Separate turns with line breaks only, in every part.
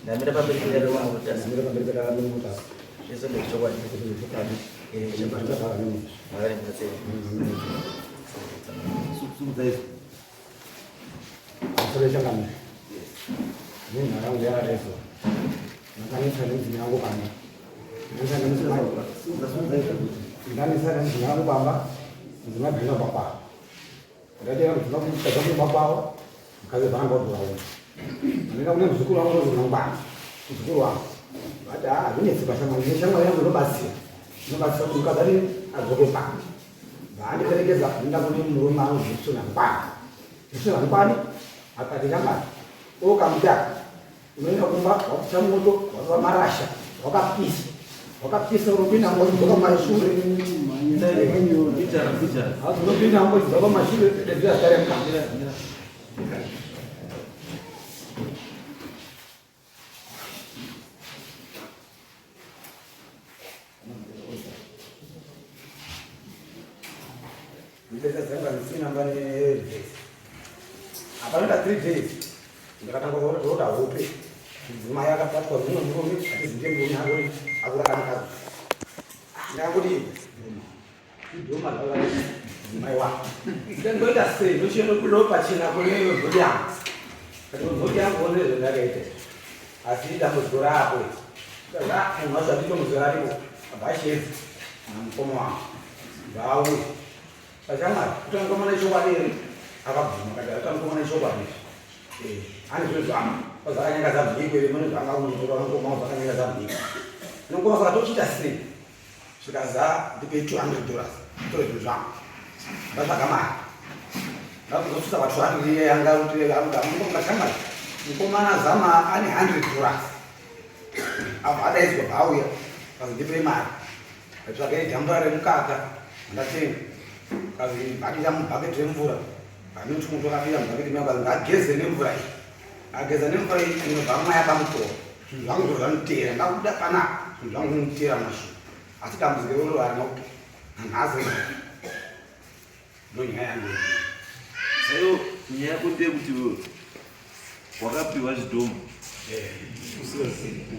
Ndamira pamberi pedare ramambo Mutasa.
Ndamira pamberi pedare ramambo Mutasa.
Zvese ndezvechokwadi.
Zvese ndezvechokwadi.
Ndichabatwa nemhosva. Mwari ndibatsire.
Sumudza izvo.
Pamusoro yechangamire. Nenharaunda yakadai so. Ndakanetsa nemudzimai wangu pamba. Ndanetsa nemudzimai.
Sumudza sumudza izvo.
Ndanetsa nemudzimai wangu pamba. Mudzimai bvunza baba. Ndakaenda kudzimba kutadza kumba kwavo, mukadzi bva anga odzoka kumba. Ndakaenda kune muzukuru wangu unonzi Mangwana, muzukuru wangu. Vati haa hazvinetsi pashamwari, neshamwari yangu inobatsira. Inobatsira kuti mukadzi adi adzoke pano. Bvaandiperekedza kuenda kune murume anonzi Gibson Mangwana. Gibson Mangwana akati shamwari, okamutaka Unoenda kumba wakucha moto wakuva marasha wakapisa wakapisa unopinda moto dzoka mashure unopinda moto dzoka mashure dedzera zita remukadzi. Mbesa dzangu hadzisina namba nereverse. Hapana 3 days ndakatanga kurota hope. Mudzimai akabatwa nemumwe murume atizive murume akuri akurara mukadzi. Ndakuti idhoma mudzimai wako. Ndangoita sei ndochienda kulo pachena kune mhuri yangu. Kati mhuri yangu one zvandakaita. Asi dambudziko rako. Munhu wacho anditomuziva ariko abashedzi namukoma wangu. Vauya. Pachamwari, kutanga mukomana ichokwadi here? Akabvuma akati kutanga mukomana ichokwadi. Eh, ane zvinhu zvanga. Pazvakanyangadza mhiko here mune zvanga kunyepa mukoma zvakanyangadza mhiko. Mukoma saka tochiita sei? Zvikaza ndipei 200 dollars. Tore zvinhu zvangu. Ndatsvaga mari. Ndakuzosvitsa pa 200 iye yanga kuti anoda mukoma shamwari. Mukomana zama ane 100 dollars. Apo adaidzwa bauya. Kazi ndipei mari. Ndatsvaga jambura remukaka ndatenga kazi badira mubhaketi remvura anoti mutu akadira mubhaketi myangu kazi ngageze nemvura iyi ageza nemvura iyi inobva mwaya pamukova zvinhu zvangu zviro zvanotera ndakuda panapa zvinhu zvangu zvinotera mashure asi dambudziko iroro harina kupera nanhasi ndonyaya yangu
Sayo nyaya yako ndeyekuti wewe wakapiwa chidhoma
eh.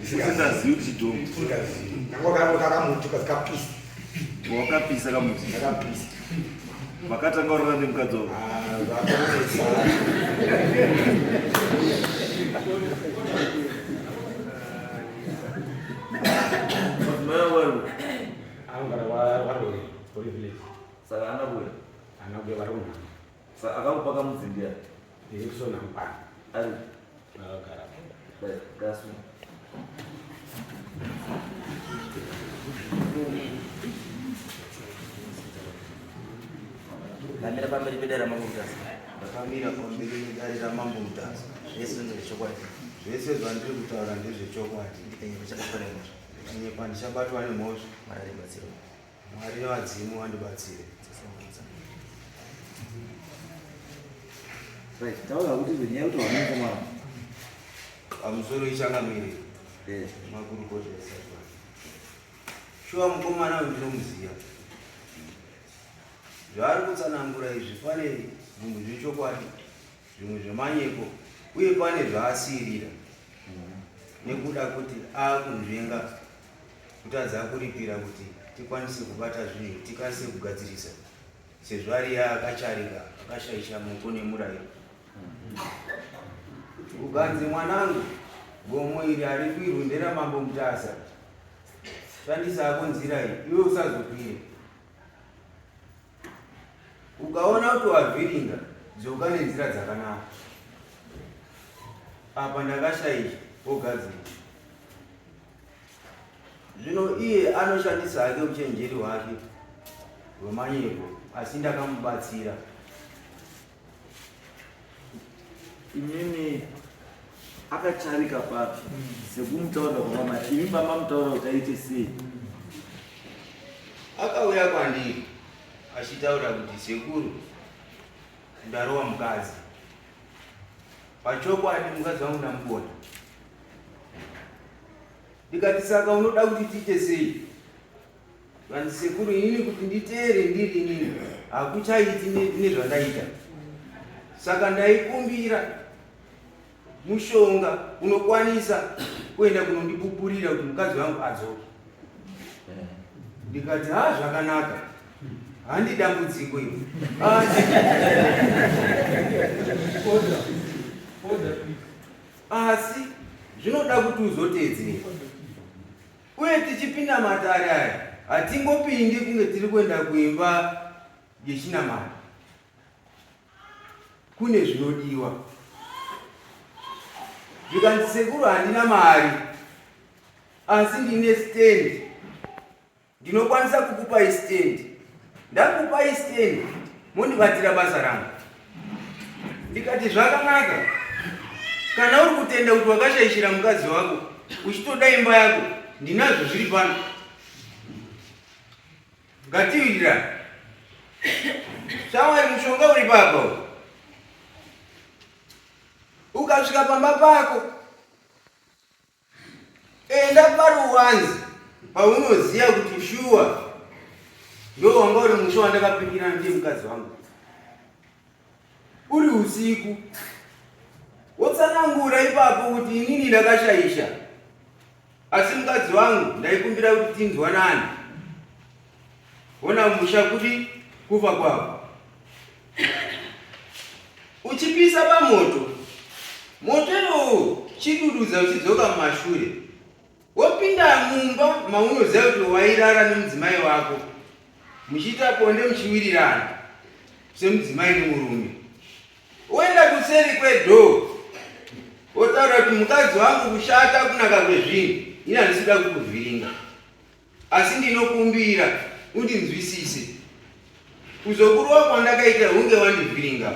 usingazivi kuti chidhoma
ndangakakamuti kazikapisa
wakapisa kamuti
ndakapisa
makatanga urara nemukadzi wako
ah,
madzimai angu aripo
anogara waroi village
Saka ana kuya.
Ana kuya vari kunhamo.
Saka akakupa kamudzi ndiani?
Ndiri kusona mupana.
Ari.
Akagara.
Dai, gasu.
Ndamira pamberi pedare ramambo Mutasa.
Ndakamira pamberi pedare ramambo Mutasa.
Zvese ndezvechokwadi.
Zvese zvandiri kutaura ndezvechokwadi.
Ndikanyepa chabatwa nemhosva.
Ndikanyepa ndichabatwa nemhosva.
Mwari andibatsire.
Mwari nevadzimu vandibatsire.
Right, taura kuti zvenyaya kuti wanokomana.
Pamusoro ichangamire.
Eh.
Makurukota esatwa. Shuwa mukomana uyu ndinomuziva. Zvaari kutsanangura izvi pane zvimwe zvechokwadi, zvimwe zvemanyepo uye pane zvaasiirira. Nekuda kuti akunzvenga kutadza kuripira kuti tikwanise kubata zvinhu tikwanise kugadzirisa sezvo ariye akacharika akashaisha moko nemurayiro ukanzi mwanangu gomo iri harikwirwi nderamambo mutasa shandisa hako nzira iyi iwe usazokwire Ukaona kuti wavhiringa, dzoka nenzira dzakanaka. Apa ndakashaisha, wogadzira. Zvino iye anoshandisa hake uchenjeri hwake hwemanyepo, asi ndakamubatsira.
Imimi akacharika papi sekumutaurira kwamamati imi mamamutaura kuti aite sei?
Akauya kwandiri achitaura kuti sekuru ndarova mukadzi. Pachokwadi mukadzi wangu ndamubona. Ndikati saka unoda kuti tiite sei? Vanzi sekuru inini kuti nditeere ndiri inini hakuchaiti nezvandaita. Saka ndaikumbira Mushonga unokwanisa kuenda kunondipupurira kuti mukadzi wangu adzoke. Ndikati ha, zvakanaka, handi dambudziko iro.
Order. Order, please.
Asi zvinoda kuti uzoteedzera. Uye tichipinda matare aya, hatingopindi kunge tiri kuenda kuimba yechinamata. Kune zvinodiwa. Zvikanzi, "Sekuru, handina mari, asi ndine stand. Ndinokwanisa kukupai stand. Ndakupai stand, mondibatira basa rangu." Ndikati, "Zvakanaka. Kana uri kutenda kuti wakashaishira mukadzi wako, uchitoda imba yako, ndinazvo zviri pano. Ngatiwirirana, shamwari. Mushonga uri papa uyu. Ukasvika pamba pako, enda paruwanzi paunoziva kuti shuwa ndo wanga uri musha wandakapikira ndiye mukadzi wangu. Uri usiku, wotsanangura ipapo kuti inini ndakashaisha, asi mukadzi wangu ndaikumbira kuti tinzwanani. Ona musha kuti kufa kwavo. Uchipisa pamoto, moto iwowo chidududza uchidzoka mumashure, wopinda mumba maunoziva kuti wairara nemudzimai wako, muchiita bonde muchiwirirana semudzimai nemurume. Woenda kuseri kwedoor, wotaura kuti, 'Mukadzi wangu, kushata kunaka kwezvinhu, ini handisi kuda kukuvhiringa, asi ndinokumbira undinzwisise. Kuzokurwa kwandakaita hunge wandivhiringa,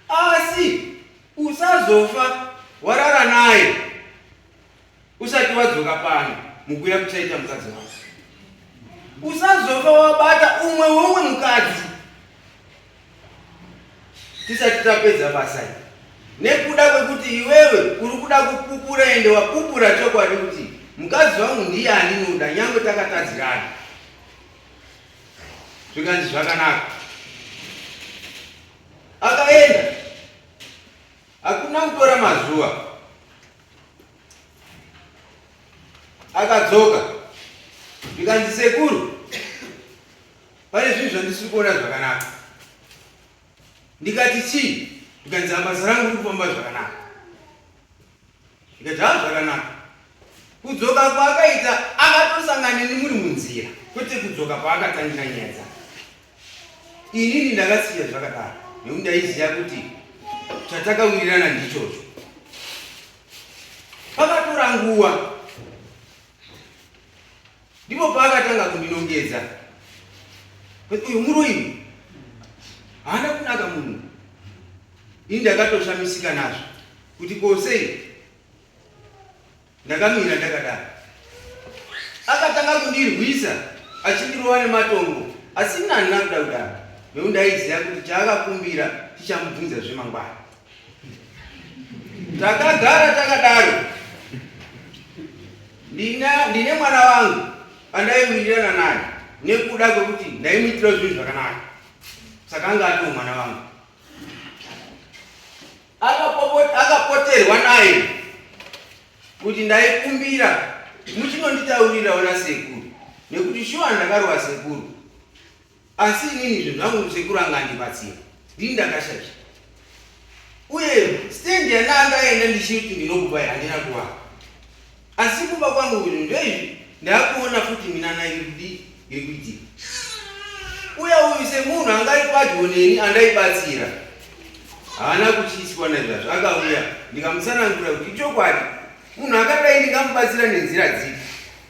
asi usazofa warara naye usati wadzoka pano mukuya kuchaita mukadzi wako. Usazofa wabata umwe weumwe mukadzi tisati tapedza basa iri, nekuda kwekuti iwewe uri kuda kupupura, ende wapupura chokwadi kuti mukadzi wangu ndiye andinoda, nyange takatadzirana." Zvikanzi, "Zvakanaka." Akaenda. Hakuna kutora mazuva, akadzoka. Zvikanzi, "Sekuru, pane zvinhu zvandisiri kuona zvakanaka." Ndikati, "Chii?" Ndikanzi, "Basa rangu riri kufamba zvakanaka." Ndikati, "Ha, zvakanaka." Kudzoka kwaakaita, akatosangana neni muri munzira, kwete kudzoka paakatangira nyaya dzake. Inini ndakasiya zvakadaro nekuti ndaiziva kuti chatakawirirana ndichocho. Pakatora nguva, ndipo paakatanga kundinongedza kuti uyu muroyi, haana kunaka munhu. Ini ndakatoshamisika nazvo kuti kosei ndakamira ndakadaro. Akatanga kundirwisa achindirova nematombo, asi ini handina kuda kudaro nekuti ndaiziva kuti chaakakumbira tichamubvunza zvemangwana. Takagara takadaro. Ndine mwana wangu andaiwirirana naye nekuda kwekuti ndaimuitira zvinhu zvakanaka, saka anga atiwo mwana wangu. Akapoterwa naye kuti ndaikumbira muchinonditaurirawo nasekuru, nekuti shuwa ndakarova sekuru, asi inini zvinhu zvangu sekuru anga andibatsira, ndini ndakashaisha. Uye stand yandaandaenda ndichiti ndinokupai handina kuvaka, asi kumba kwangu zvinhu ndoizvi ndakuona futi minana iri kudii, iri kuitika. Uya uyu semunhu anga ari padyo neni andaibatsira, haana kutyiswa naizvazvo. Akauya, ndikamutsanangura kuti ichokwadi, munhu akadai ndingamubatsira nenzira dzipi?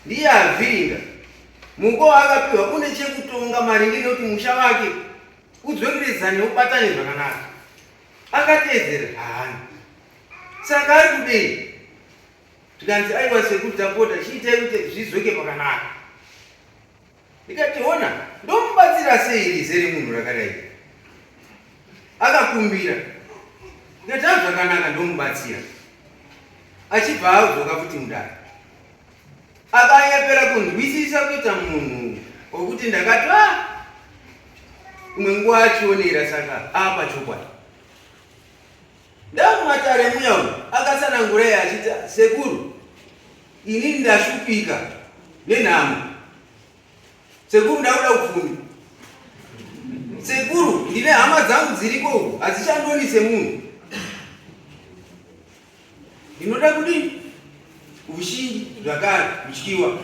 Ndiye avhiringa. Muko waakapiwa une chekutonga maringe nekuti musha wake udzokeredzane, ubatane zvakanaka. Akateedzera haana, saka ari kudei? Tikanzi, "Aiwa sekuru, tapota chiitai kuti zvizoke pakanaka." Ndikati, "Ona, ndomubatsira sei rize remunhu rakadai?" Akakumbira. Ndikati, "A, zvakanaka, ndomubatsira." Achibva adzoka futi mudare, akanyepera kunzwisisa kuita munhu wekuti ndakati, "A, imwe nguva achionera." Saka apa chokwadi. Ndamumatare muya umu akatsanangura iye achiti sekuru inini ndashupika nenhamo. Sekuru ndakuda upfumi. Sekuru ndine hama dzangu dziriko uku hadzichandoni semunhu. Ndinoda kudini? Ushingi zvakare kutyiwa.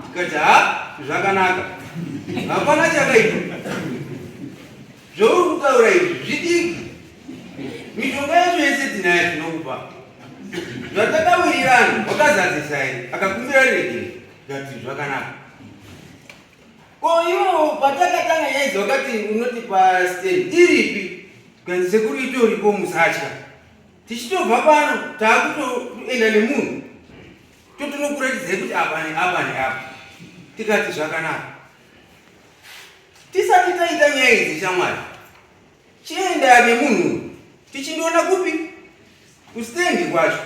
Tikati ha zvakanaka. Hapana chakaipa. Zvauri kutaura izvi zvidiki. Mishonga yacho yese tinayo tinokupa. Zvatakawirirana wakazadzisa here? Akakumbira regere. Tikati zvakanaka. Ko iwo patakatanga nyaya idzi wakati unoti pastand iripi? Kanzi sekuru itoripo musatya. Tichitobva pano takutoenda nemunhu totonokuratidzai kuti apa neapa neapa. Tikati zvakanaka. Tisati taita nyaya idzi shamwari, chienda nemunhu tichindoona kupi kustendi kwacho.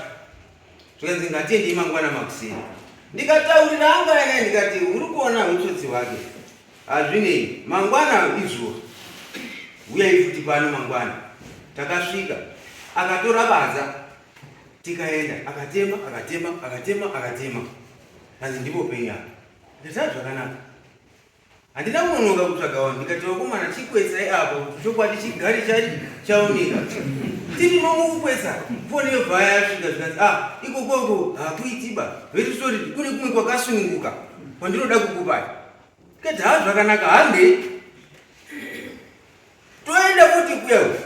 Zvikanzi ngatiendei mangwana makuseni. Ndikataurira anga yaya ndikati uri kuona utsotsi hwake. Hazvinei, mangwana izuva. Huyai futi pano mangwana. Takasvika akatora badza tikaenda akatema akatema akatema akatema. Hanzi ndipo penyu apa. Ndikati zvakanaka. Handina kunonoka kutsvaga vanhu ndikati vakomana chikwetsai apa kuti chokwadi chigare chaoneka. Tiri momukukwetsa foni yobva yasvika zvikanzi ah ikokoko hakuitiba very sorry kune kumwe kwakasununguka kwandinoda kukupai. Ndikati ha zvakanaka handei. Toenda futi kuya uku.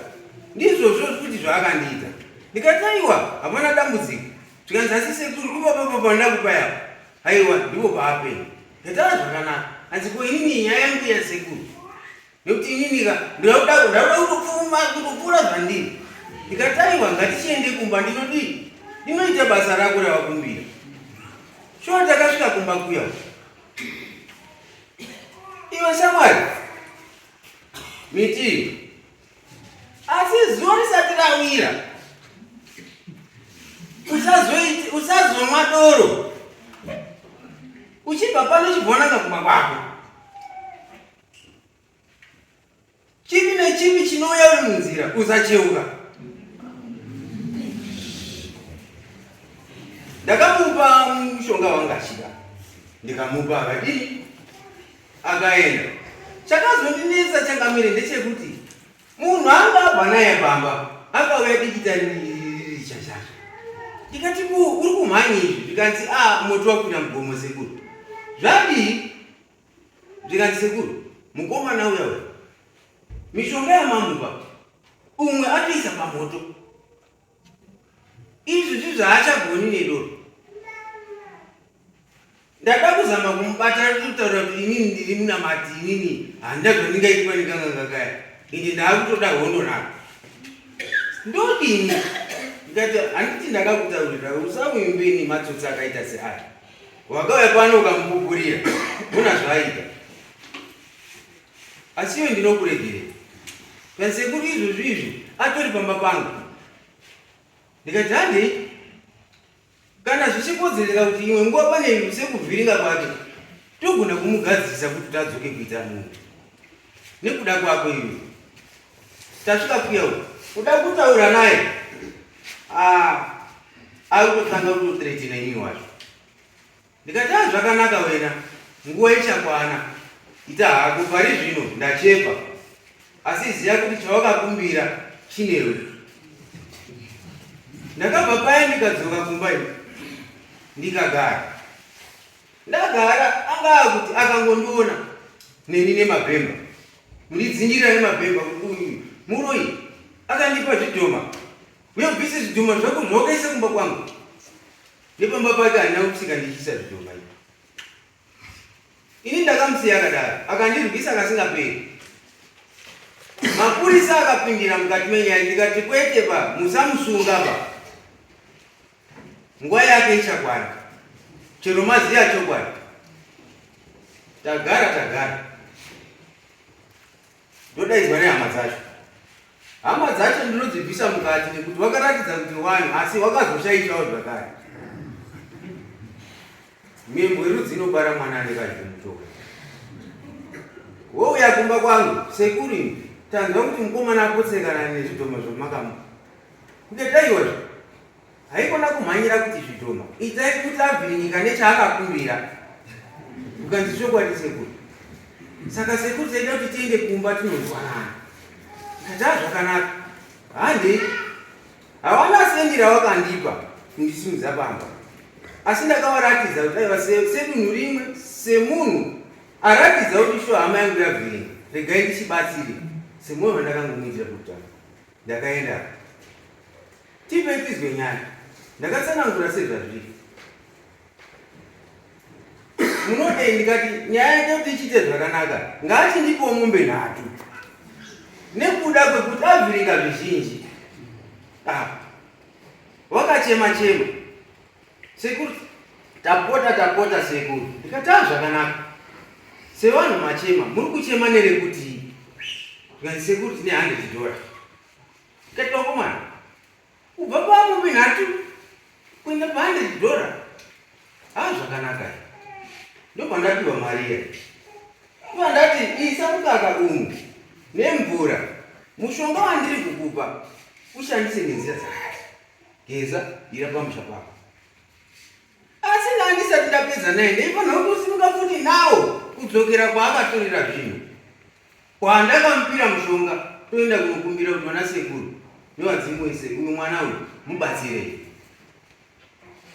Ndizvozvo futi zvaakandiita. Ndikati aiwa hapana dambudziko. Zvikanzi asi sekuru ipapa pandakupai apa. Aiwa ndipo paapenya. Ndikati zvakanaka. Hanzi ko inini nyaya yangu yasekuru. Nekuti inini ka ndauda ndauda kutopfuma kutopfuura zvandiri. Ndikati aiwa ngatichiende kumba ndinodii? Ndinoita basa rako ravakumbira. Shuwa takasvika kumba kuya. Iwe shamwari miti asi zuva risati rawira usazomwa doro uchibva pano uchibva kumba kwako chipi nechipi chinouya uri munzira usacheuka ndakamupa mushonga wanga achida ndikamupa akadii Akaenda. Chakazondinetsa changamire ndechekuti munhu anga abva naye pamba akauya dikita riri chachazvo. Ndikati ku uri kumhanya izvi zvikanzi a ah, moto wakwira mugomo sekuru. Zvadii? Zvikanzi sekuru mukomana uya uya mishonga yamamupa umwe atoisa pamoto izvi zvizvaachagoni nedoro Ndada kuzama kumubata kutaura kuti inini ndiri munamati inini handina zvandingaitwa nekanganga kaya ende ndaakutoda hondo nako ndodini ndikati handiti ndakakutaurira usamuimbeni matsotsi akaita seaya wakauya pano ukamupupurira hona zvaaita asi iwe ndinokuregerera kansekuru izvozvi izvi atori pamba pangu ndikati handei Kana zvichikodzereka kuti imwe nguva pane sekuvhiringa kwake, togona kumugadzirisa kuti tadzoke kuita munhu. Nekuda kwako iwe. Tasvika kuya uku. Kuda kutaura naye. Ah, ari kutotanga kutothreatina ini wacho. Ndikati ah zvakanaka wena. Nguva ichakwana. Ita hako pari zvino ndachepa. Asi ziya kuti chawakakumbira chinewe. Ndakabva paya ndikadzoka kumba ini. Ndikagara. Ndagara anga akuti akangondiona neni nemabhemba. Mundidzingirira nemabhemba kuti uyu muroyi akandipa zvidhoma. Uye ubvise zvidhoma zvako zvawakaisa kumba kwangu. Nepamba pake handina kusvika ndichiisa zvidhoma izvi. Ini ndakamusiya akadaro akandirwisa kasingaperi. Mapurisa akapindira mukati menyaya ndikati kwete ba musamusunga ba. Nguva yake ichakwana. Chero maziya chokwadi. Tagara tagara. Ndodaidzwa nehama dzacho. Hama dzacho ndinodzibvisa mukati nekuti wakaratidza kuti wani asi wakazoshaishawo zvakare. Mimbo yerudzi inobara mwana ane kazvimutoka. Wouya kumba kwangu sekuru imi tanzwa kuti mukomana apotsekana nezvidhoma zvamakamupa. Ndikati aiwa haikona kumhanyira kuti zvidhoma, itai kuti abvirinyika nechaakakumbira. Ukanzi chokwadi sekuru. Saka sekuru taida kuti tiende kumba tinonzwanana. Ndikati ah zvakanaka. Handei. Hawana sendi rawakandipa kundisimudza pamba. Asi ndakavaratidza kuti aiwa sedunhu rimwe semunhu aratidza kuti shuwa hama yangu yabviringa regai ndichibatsire semwoyo wandakangomuitira kutanga. Ndakaenda tipe tizwe nyaya ndakatsanangura sezvazviri munodei ndikati nyaya yaita kuti ichiite zvakanaka ngaachindipiwo mombe nhatu nekuda kwekuti avhiringa zvizhinji ah, wakachema chema sekuru tapota tapota sekuru ndikati a zvakanaka sevanhu machema muri kuchema nerekutii ndikati sekuru tine 100 dollar ndikati vakomana Kubva pamombe nhatu kuenda pa 100 dollar. Ha zvakanaka. Ndobva ndapiwa mari iya. Ndobva ndati isa mukaka umu nemvura. Mushonga wandiri kukupa ushandise nenzira dzakati. Geza ira pamusha pako. Asi ndandisati ndapedza naye ndaifanira kutosimuka futi nawo kudzokera kwaakatorera zvinhu. Kwandakamupira mushonga toenda kunokumbira kuti vana sekuru nevadzimu wese uyu mwana uyu mubatsirei.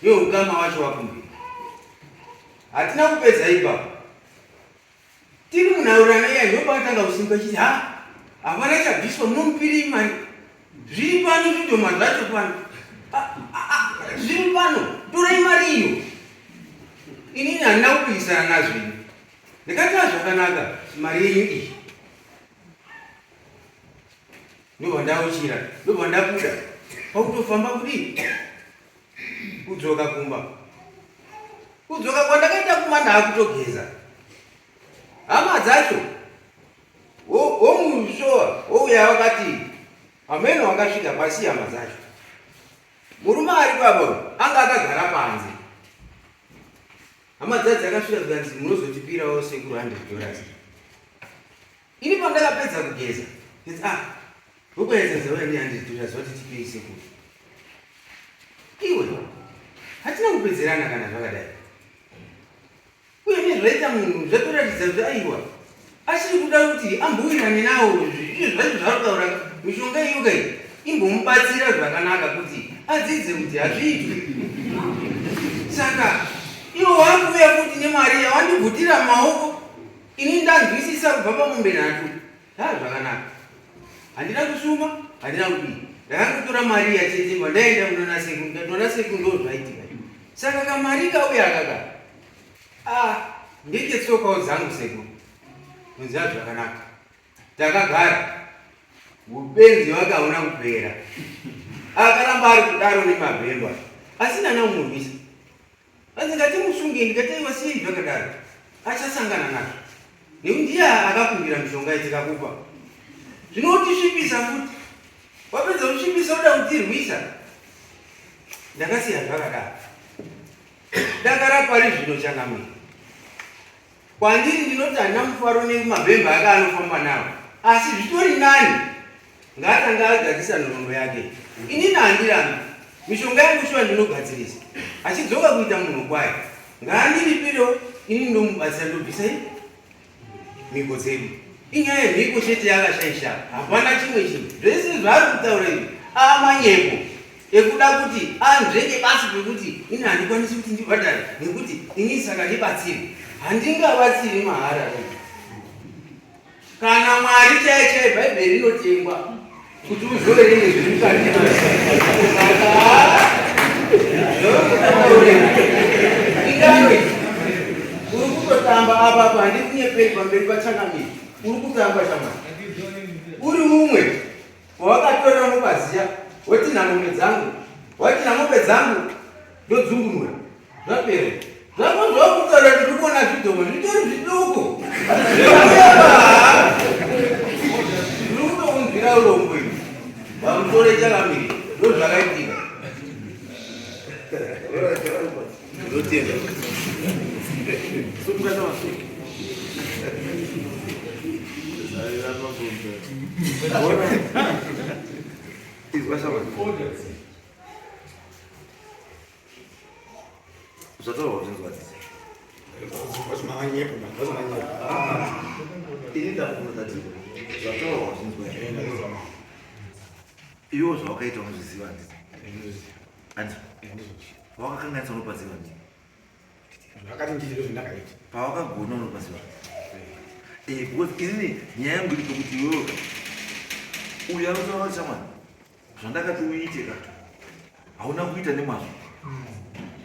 Neukama wacho wakumbira. Hatina kupedza ipapo. Tiri munhaurirano iya ndopakatanga kusimuka chiti ha hapana chabviswa munomupirei mari zviri pano zvidhoma zvacho pano zviri pano torai mari iyo inini handina kupikisana nazvo ini ndikati zvakanaka mari yenyu iyi ndobva ndauchira ndobva ndabuda pakutofamba kudii kudzoka kumba kudzoka kwandakaita kumba ndaakutogeza hama dzacho womushowa wouya wakati hameno wakasvika pasi hama dzacho murume ari papa anga akagara panze hama dzacho dzakasvika zikanzi munozotipirawo sekuru 100 dollars ini pandakapedza kugeza nditi ah vokuedza zauya ne 100 dollars vati tipei sekuru iwe hatina kupedzerana kana zvakadai uye nezvaita munhu zvatoratidza kuti aiwa achiri kuda kuti ambowirirane nawo izvo zvacho zvaari kutaura mishonga iyo kai imbomubatsira zvakanaka kuti adzidze kuti hazviitwi saka iwo wakuuya futi nemari yawandibvutira mumaoko ini ndanzwisisa kubva pamombe nhatu ha zvakanaka handina kusuma handina kudii ndakangotora mari yachete pandaenda kunana sekuru ndatoona sekuru ndo zvaitika saka kamari kauya akaka ah ndechetsokawo dzangu sekuru kunziva zvakanaka takagara ubenzi wake hauna kupera akaramba ari kudaro nemabhemba asi nana kumurwisa anzi ngatimusunge ndikati aiwa sei zvakadaro achasangana nazvo nekuti ndiye akakumbira mishonga yatikakupa zvinotisvipisa futi wapedza kusvipisa uda kutirwisa ndakasiya zvakadaro dakara pari zvino changamire kwandiri ndinoti handina mufaro nemabhemba ake anofamba nawo asi zvitori nani ngaatanga agadzirisa nhoroondo yake inini handirambi mishonga yangu shuwa ndinogadzirisa achidzoka kuita munhu kwaye ngaandiripirewo inini ndomubatsira ndobvisa mhiko dzedu inyaya yemhiko chete yakashaisha hapana chimwe chinhu zvese zvaari kutaura izvi amanyepo ekuda kuti anzvenge basi pekuti ini handikwanisi kuti ndibhadhare nekuti ini saka ndibatsire handingabatsiri mahara kana mwari chaiye chaiye bhaibheri rinotengwa kuti uzoverenge zviri mukati ingano uri kutotamba apa apa handiri kunyepei pamberi pachangamiri uri kutamba shamwari uri mumwe wawakatorera mupaziya woti namombe dzangu wati namombe dzangu ndodzungunura zvapera zvako zvakutaura ndiri kuona zvidhoma zvitori zviduku ndiri kutokunzwira urombo ini pamusoro changamiri ndozvakaitika ndotenda
Izwa shamwari. Zvataurwa zvinzwa dzidzi. Ini ndakubvunza ndati zvataurwa zvinzwa here? Iwo zvawakaita unozviziva handiti? Handiti? Wakakanganisa unopaziva handiti?
Zvakati ndizvo zvandakaita.
Pawakagona unopaziva. Eh, because inini nyaya yangu iri pekuti iwewe uyu anotaura kuti shamwari zvandakati uite ka hauna kuita nemazvo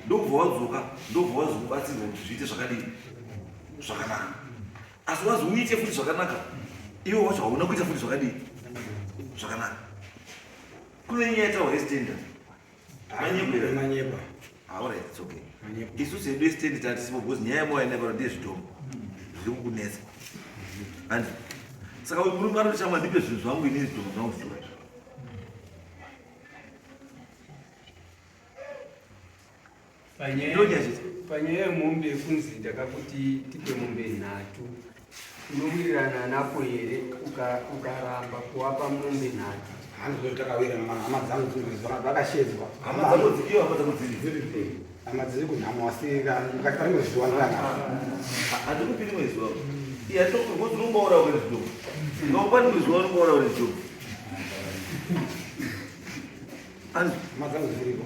ndobva wadzoka ndobva wazokubatsirwa kuti zviite zvakadii zvakanaka asi wazi uite futi zvakanaka iwe wacho hauna kuita futi zvakadii zvakanaka kune nyaya yataura yesitenda
manyepa
Alright, it's okay. Isusu hedu stand tatisipo because nyaya yamauya nayo pano ndeyezvitombo zviri kukunetsa. Handi. Saka uyu murume anoti shamwa ndipe zvinhu zvangu ini zvitombo zvangu zvitora.
Panyaya yemombe yekunzi ndakakuti tipe mombe nhatu unowirirana napo here ukaramba kuwapa mombe nhatu
Hanzi takawira hama dzangu dzinoziva vakashedzwa.
Hama dzako dziriyo, hama dzako dziri.
Hama dziri kunhamo asi mukati rimwe zuva ndana.
Handikupi rimwe zuva. Iya toko unombaura uri zuva. Ngaupa rimwe zuva unombaura uri zuva. Hanzi
hama dzangu dziriko.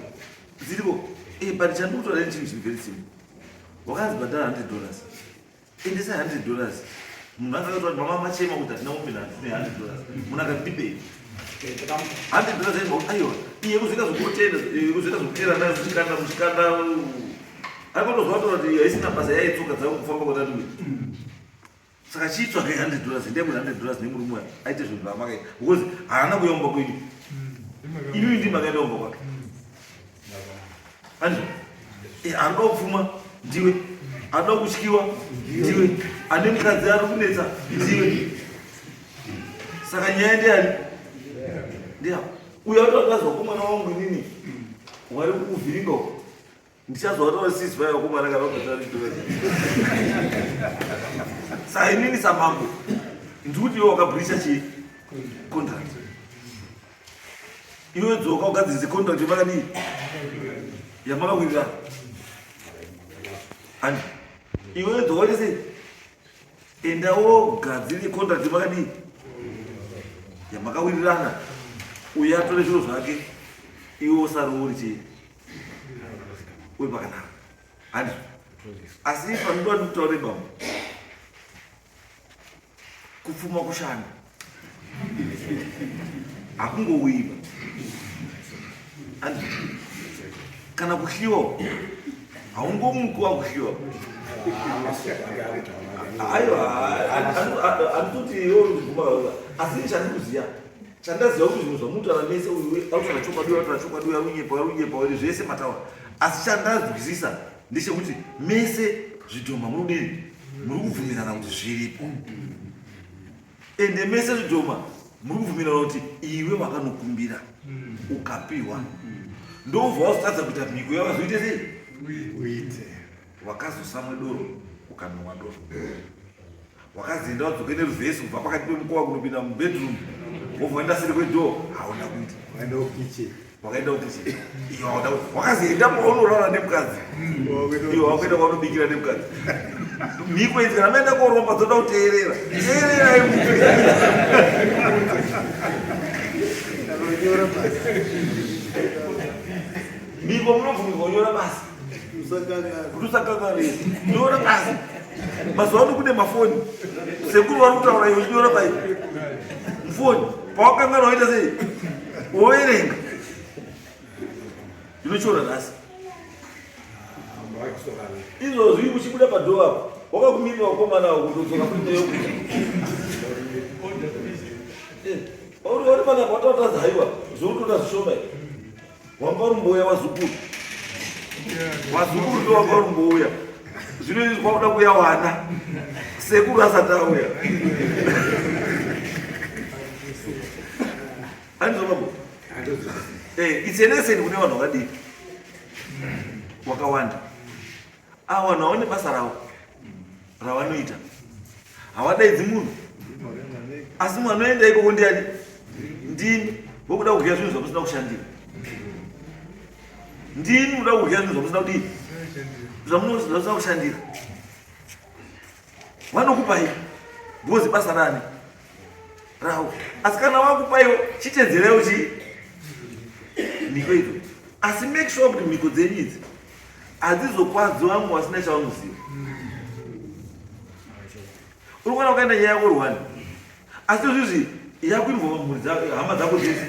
Dziriko. Eh but chandikutora chinhu chiri very simple. Wakanzi bhadhara 100 dollars. Endesa 100 dollars. Munhu anga akataura kuti mama machema kuti hatina mombe nhatu ne 100 dollars. Munhu akati ndipei. 100 dollars aibva kuti aiwa iye kuzoita zvekutenda kuzoita zvekutera nayo muchikanda muchikanda akatozwa taura kuti haisina basa yaitsoka dzangu kufamba kwatadii. Saka chiitsvagai 100 dollars endai kune 100 dollars nemurume uya aite zvinhu zvamakaita because haana kuuya kumba kwenyu. Inini ndimi makaenda kumba kwake. Andizvo? Eh, anoda kupfuma ndiwe, anoda kutyiwa ndiwe, ane mukadzi ari kunetsa ndiwe. Saka nyaya ndeyani? Ndeyako. Uyo atoakazwa komwana wangu inini wari kuvhiringa uko. Ndichazwa wataura sisi vaya vakomana kana vabhadhara chitoro. Saka inini samambo ndikuti iwe wakabreacha chii? Contract. Iwe dzoka ugadzirise contract yamakadii? Yamakawirirana. Andi. Iwe dzoka uite sei? Enda wogadzire contract yamakadii? Yamakawirirana. Uye atore zviro zvake. Iwe usare uri chii? Uri pakanaka. Handizvo. Asi panodiwa ndikutaure bambo. Kupfuma kushanda. Hakungowiba. Handizvo. Kana kuhliwa haungomuki wakuhliwa. Aiwa, handitoti iwe unoguma asi chandikuziva chandaziva kuti zvinhu zvamutaura mese uyu autaura chokwadi uyu autaura chokwadi uyu arunyepa uyu arunyepa uyu zvese mataura asi chandanzwisisa ndechekuti mese zvidhoma muri kudini muri kubvumirana kuti zviripo ende mese zvidhoma muri kubvumirana kuti iwe wakanokumbira ukapiwa ndobva wazotadza kuita mhiko yavazoite sei
Uite.
wakazosamwe doro ukanwa doro wakazi enda wadzoke neruvhesi kubva pakati pemukova kunopinda mubedroom wobva waenda seri kwedhoo hauna kuita
Waenda kukicheni.
wakaenda kukicheni iyo hauna kuita wakazi enda kwaunorara nemukadzi iyo wakuenda kwaunobikira nemukadzi mhiko idzi kana maenda koromba dzoda kuteerera teererai mupe mhiko munobvumirwa kunyora basi kuti usakanganise nyora pasi mazuva ano kune mafoni sekuru vari kutaura iwe uchinyora pai mufoni pawakanganwa waita sei woverenga ndinochiona nhasi izvozvi uchibuda padhoo apo wakakumirira wakomana ako kutodzoka futi neyokuita uri uri panapa watautaza haiwa zvoutoda zvishoma wanga uri mbouya wazukuru wazukuru ndo wanga uri mbouya zvino izvi kwakuda kuya wana sekuru asati auya andizvo babo eh, it's a lesson kune vanhu vakadii wakawanda ava vanhu vaone basa ravo ravanoita havadaidzi munhu asi munhu anoenda ikoko ndiani ndini. Vokuda kudya zvinhu zvamusina kushandira. Ndini muda kudya zvinhu zvamusina kudii? Zvamusina kushandira. Vanokupai because basa rani? Rawo. Asi kana wakupaiwo chitedzeraiwo chii? Mhiko idzo. Asi make sure kuti mhiko dzenyu idzi hadzizokwadzi vamwe vasina chavanoziva. Uri kuona ukaenda nyaya yako rwani. Asi izvizvi yakuinvolva mhuri dzako, hama dzako dzese.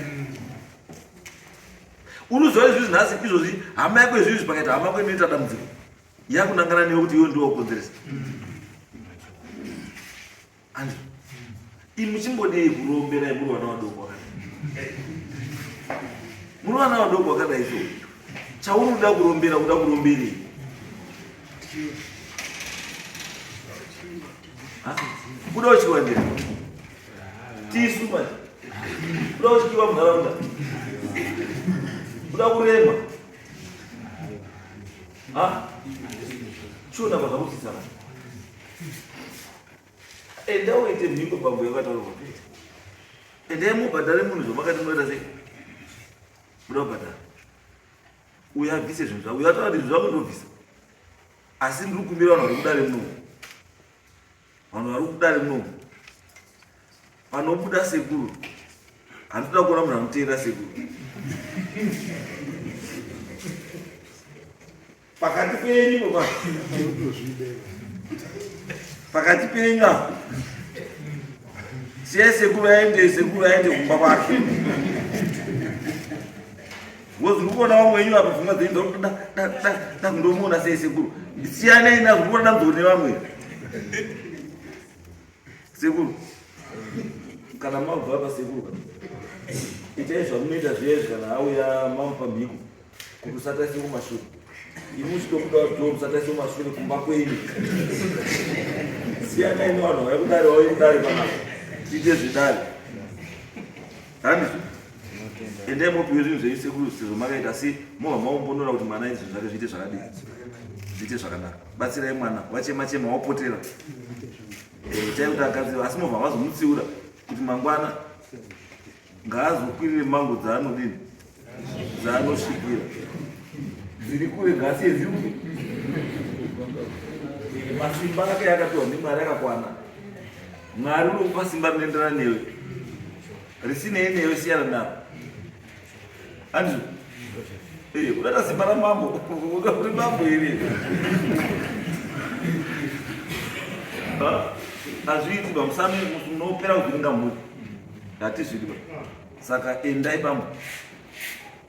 Unoziva izvizvi nhasi izvozvi hama yako izvizvi pakaita hama yako inoita dambudziko. Yakunangana newe kuti iwe ndiwe wakonzeresa. Andi. Imi chimbodei kuromberai muri vana vadoko vakadai. Muri vana vadoko vakadai so. Chaunoda kurombera kuda kuromberei? Kuda kutyiwa ndira. Tisu manje. Kuda kutyiwa munharaunda. Kuda kurema. Ha? Chiona pazvakutsitsa manje. Enda uite mhiko bambo yakataurwa. Endai mubhadhare munhu zvamakati munoita sei? Muda kubhadhara. Uyo abvise zvinhu zvako. Uyo ataura kuti zvinhu zvako ndobvisa. Asi ndiri kukumbira vanhu vari kudare munomu. Vanhu vari kudare munomu. Panobuda sekuru. Handitoda kuona munhu anoteera sekuru. Pakati penyu baba. Pakati penyu apa. Siya sekuru aende, sekuru aende kumba kwake. Ngozi uri kuona vamwe wenyu apa pfungwa dzenyu dzakuti da da da da kundomuona sei sekuru. Siyanai nazvo uri kuona dambudziko nevamwe. Sekuru. Kana mabva apa sekuru. Itai zvamunoita zviya izvi kana auya mamupa mhiko. Kuti usatarise kumashure. Imi uchitobuda door usatarise kumashure kumba kwenyu. Siyanai nevanhu vauya kudare vauye kudare panapa. Tiite zvedare. Handizvo? Endai mopiwe zvinhu zvenyu sekuru sezvo makaita asi mobva maombonora kuti mwana izvi zvake zviite zvakadii. Zviite zvakanaka. Batsirai mwana wachema chema wapotera. Eh, itai kuti agadzirwe asi mobva mazomutsiura kuti mangwana ngaazokwirire mango dzaanodini dzaanosvikira dziri kure ngaasiye dziri kupi masimba ake akapiwa ndimwari akakwana mwari unokupa simba rinoenderana newe risinei newe siyana naro andizvo eh, unoita simba ramambo uri mambo here hazviiti ba musami munopera kuvhiringa mhuri hatizvidi ba saka endai bambo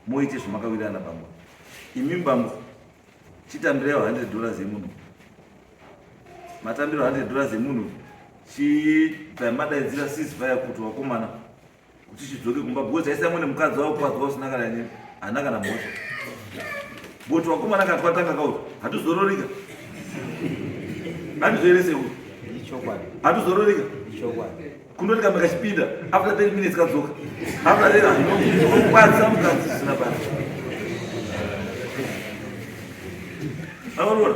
moite zvamakawirirana bambo imi bambo chitambirai 100 dollars yemunhu matambiro 100 dollars emunhu chibva madaidzira ceasefire kuti wakomana kuti chidzoke kumba because aisa mune mukadzi wako kwadzwa usina kana nini haana kana mhosva but wakomana kana twatanga kauti hatuzororika handizvo sekuru hatuzororika kundoti kamba kachipinda after 30 minutes kadzoka after 30 mukadzi zvisina basa aurora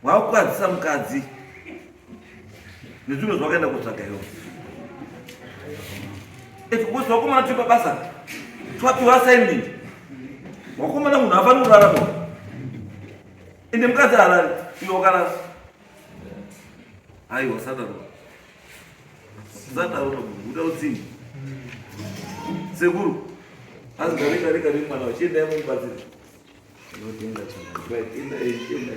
wakukwadzisa mukadzi nezvinhu zvawakaenda kutsvaga iwe because wakomana tiri pabasa twapiwa assignment wakomana munhu hafaniri kurara mo ende mukadzi harari iwe wakarara aiwa sadaro sadaro uda utsingi sekuru asi gare gare gare mwana wachiendai mubatsiri Right, enda, enda.